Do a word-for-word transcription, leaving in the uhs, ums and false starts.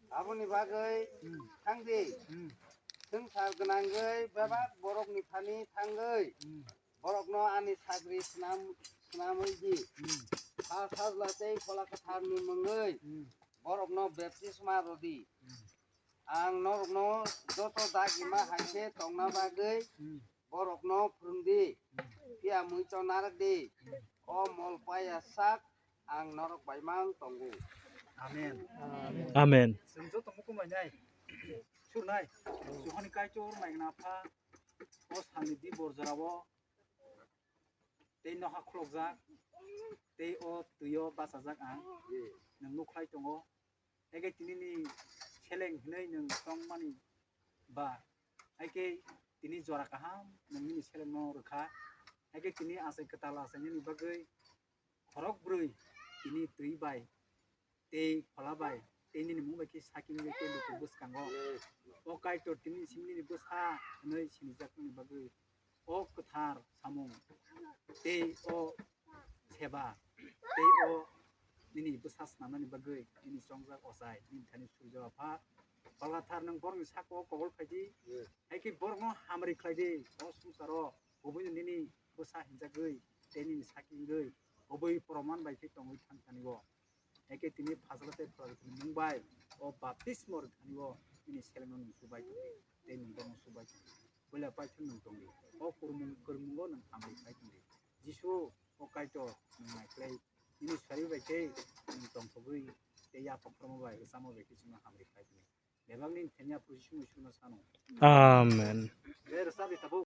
Aboni bagui thangdi, sengsar kenangui, babak borok ni thani thangui, borok no ani sagri senam senam ji, ha sar la tei kola kathar ni mengui, borok no baptisma rodi. Ang norok no joto dagi ma haise tong na bagui, borok no phrung di, pia mui cho narak di, o mol paya sak, ang norok bai mang tonggu. Amen. Amen. Sum joto muku mai nai. Sur nai. Suhani kai chor mai na pha. O sani di bor jara wo. Tei no ha khlok jak. Tei o tuyo basa jak ang. Nang nuk lai tongo. Ege tini ni seleng hnei nang tong mani ba. Ege tini jora kaham nang ni seleng no rekha. Ege tini asai ketal asai ni bagui. Khorok brui tini tui bai. Tei phala bai. Tei ni mung bai ki saking bai ke luku bus kango. O kai tor tini simni ni bus ha. Hnei sini jak ni bagui. O kathar samung. Tei o seba. Tei o nini bus ha snam ni bagui. Nini song jak osai. Nini thani sur jawa pha. Pala thar nang bor ni sak o kogol khai di. Hai ki bor ngo hamri khai di. O sum saro. Hubui nini bus ha hinjak gui. Tei nini saking gui. Hubui proman bai ki tong wi than thani go. Eke tini phasla te phasla tini mung bai. O baptismo ri thani wo. Ini seleng nong subai tini. Te nong dong subai tini. Bula pai tini nong tong di. O kurmung kurmung go nong hamri pai tini. Jisu o kai to nong mai klei. Ini sari bai ke nong tong pagui. Te ya pok promo bai sama bai ke sima hamri pai tini. Lebang ni tenya prusi suma suma sano. Amen. Ber sabi tabu.